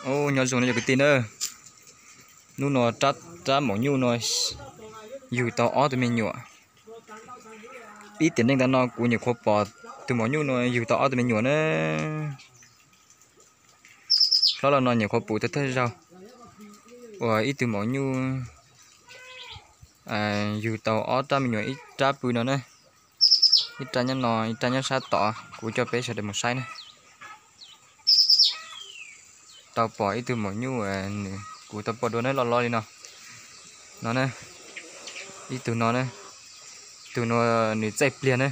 Nyob zoo no cov kwv tij na, hnub no rab maum nyuj no yug tau ob tug me nyuam. Ib tiam neej ntawd no kuv nyuam qhuav pom tus maum nyuj no yug tau ob tug me nyuam na. Hlob los no nyuam qhuav pum thawj thawj zaug uas ib tug maum nyuj yug tau ob rab me nyuam, ib rab pw no na, ib rab nyob no, ib rab nyob sab tod. Kuv coj peb sawv daws mus saib na. Tau pom ib tug maum nyuj, kuv tau pom dua na, loj loj li no. No na, ib tug no na, tus no nws txaij pliag na,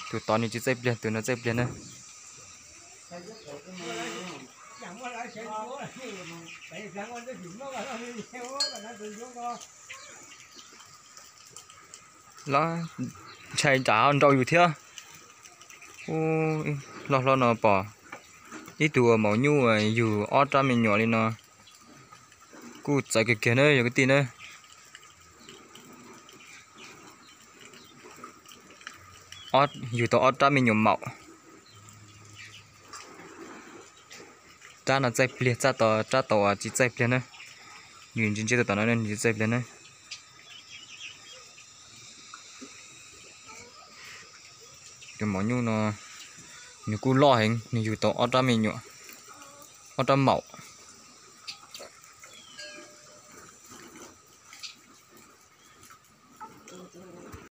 tus tod nws tsis txaij pliag, tus no txaij pliag na. Los ntshai tsam ho nrau yus thiab. Loj hlob no pom ib tug maum nyuj yug ob rab me nyuam li no, kuj txawv kiag kiag na yog kwv tij na. Yug tau ob rab me nyuam maum. Rab no txaij pliag, txaj tau, rab tau uas tsis txaij pliag na. Nws ntsia ntsia tau tom no nws tsis txaij pliag na. Tus maum nyuj no nws kuj loj heev, nws yug tau ob rab me nyuam, ob rab maum.